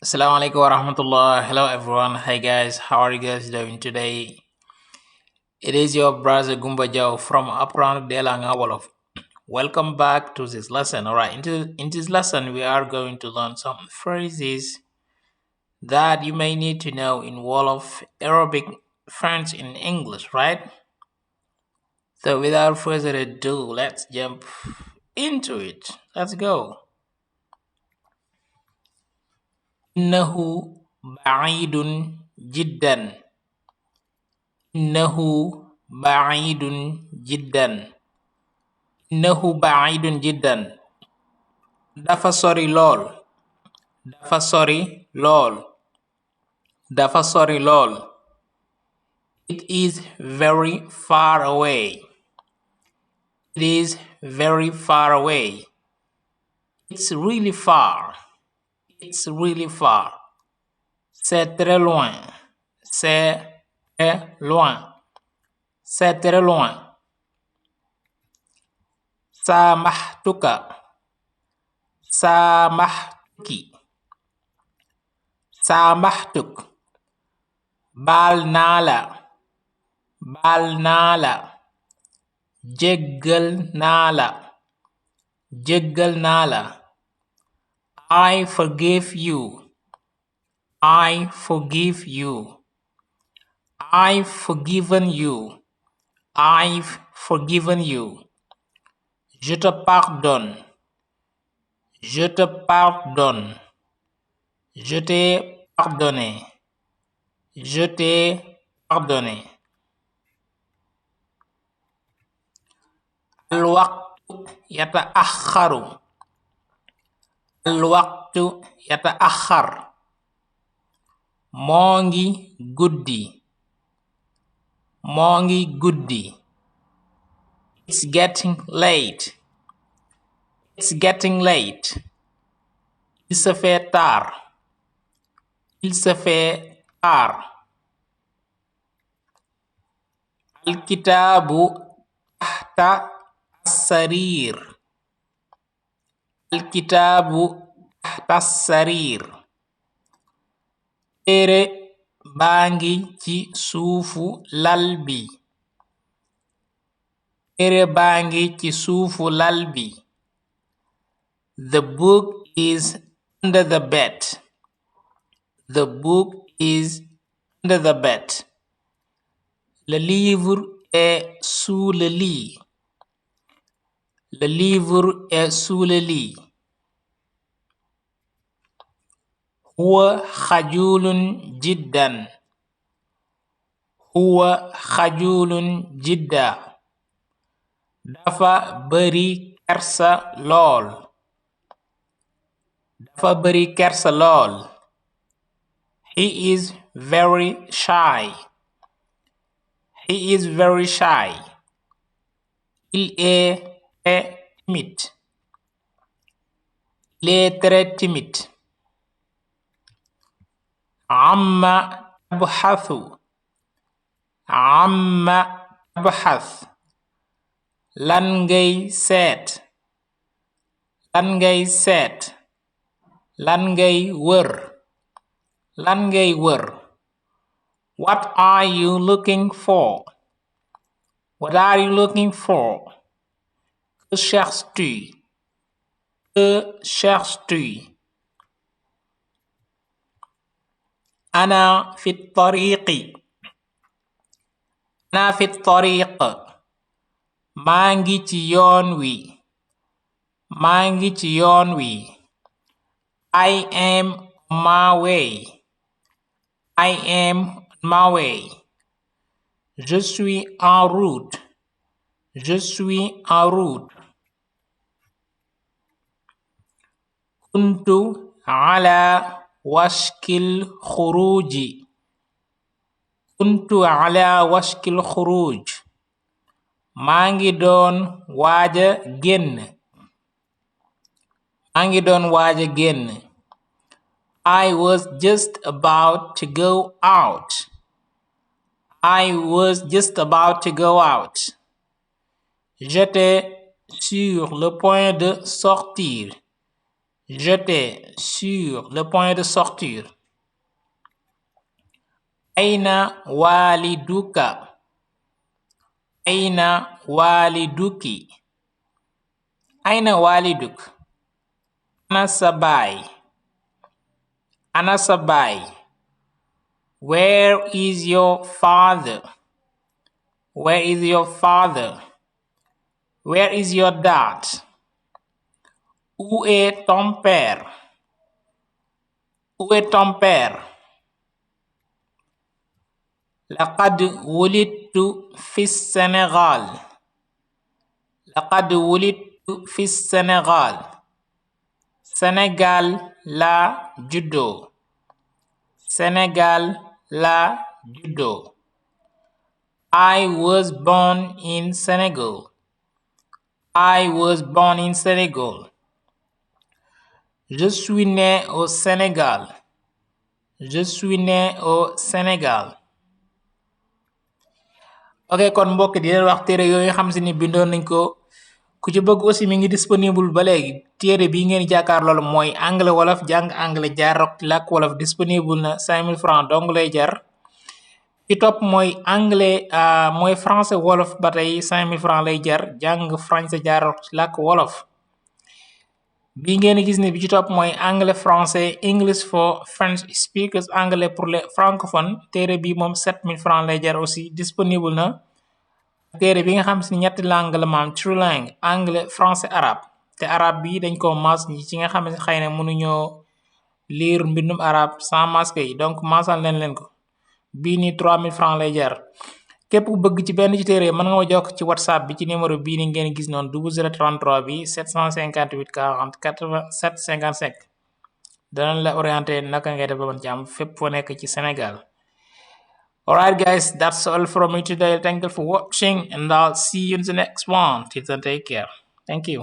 Assalamualaikum warahmatullah. Hello everyone. Hi guys. How are you guys doing today? It is your brother Gumba Jao from Aprang Delanga Wolof. Welcome back to this lesson. Alright, in this lesson we are going to learn some phrases that you may need to know in Wolof, Arabic, French, and English, right? So without further ado, let's jump into it. Let's go. إنه بعيد جدا. إنه بعيد جدا. إنه بعيد جدا. dafa sori lool. dafa sori lool. dafa sori lool. It is very far away. It is very far away. It's really far. It's really far. C'est très loin. C'est très loin. C'est très loin. سامحتك. سامحتك. سامحتك. baal naa la. baal naa la. jéggal naa la. jéggal naa la. I forgive you. I forgive you. I've forgiven you. I've forgiven you. Je te pardonne. Je te pardonne. Je t'ai pardonné. Je t'ai pardonné. الوقت يتأخر. الوقت يتأخر. moo ngi guddi. moo ngi guddi. It's getting late. It's getting late. Il se fait tard. Il se fait tard. الكتاب تحت السرير. الكتاب تحت السرير. téere baa ngi ci suufu lal bi. téere baa ngi ci suufu lal bi. The book is under the bed. The book is under the bed. Le livre est sous le lit. Le livre est sous le lit. هو خجول جدا. هو خجول جدا. dafa bari kersa lool. dafa bari kersa lool. He is very shy. He is very shy. Il est très timide. Il est très timide. عما تبحث. عما تبحث. lan ngay seet. lan ngay seet. lan ngay wër. lan ngay wër. What are you looking for? What are you looking for? Que cherches-tu? Que cherches-tu? أنا في الطريق. أنا في الطريق. maa ngi ci yoon wi. maa ngi ci yoon wi. I am on my way. I am on my way. Je suis en route. Je suis en route. كنت على وشك الخروج. كنت على وشك الخروج. maa ngi doon waaja génn. maa ngi doon waaja génn. I was just about to go out. I was just about to go out. J'étais sur le point de sortir. J'étais sur le point de sortir. Aina waliduka. Aina waliduki. Aina waliduk. Ana sabai. Ana sabai. Where is your father? Where is your father? Where is your dad? Où est ton père? Où est ton père? لقد ولدت في السنغال. لقد ولدت في السنغال. Sénégal la juddoo. Sénégal la juddoo. I was born in Senegal. I was born in Senegal. Je suis né au Sénégal. Je suis né au Sénégal. ok kon mbokk di leen wax téere yooyu xam si ni bindoon nañ ko ku ci bëgg aussi mi ngi disponible ba léegi téere bi ngeen jàkkaar loolu mooy anglais wolof jàng anglais jaar làkk wolof disponible na 5000 francs dong lay jar ci topp mooy anglais mooy français wolof ba tey 5000 francs lay jar jàng français jaar làkk wolof bi ngeen gis ne bi ci topp mooy anglais français English for French speakers anglais pour les francophones téere bi moom 7000 francs lay jar aussi disponible na téere bi nga xam si ñetti langue la maam true langue anglais français arabe te arabe bi dañ ko mas ñi ci nga xam ne xëy na mënuñoo lire mbindum arabe sans masque yi donc masal leen ko bii ni 3000 francs lay jar képp ku bëgg ci benn ci téere mën nga ma jokk ci whatsapp bi ci numéro bii ni ngeen gis noonu 0033 bi 758 40 87 55 danañ la orienté naka ngay def ba mën ci am fépp foo nekk ci Sénégal. Alright guys, that's all from me today. Thank you for watching and I'll see you in the next one. Till then, take care. Thank you.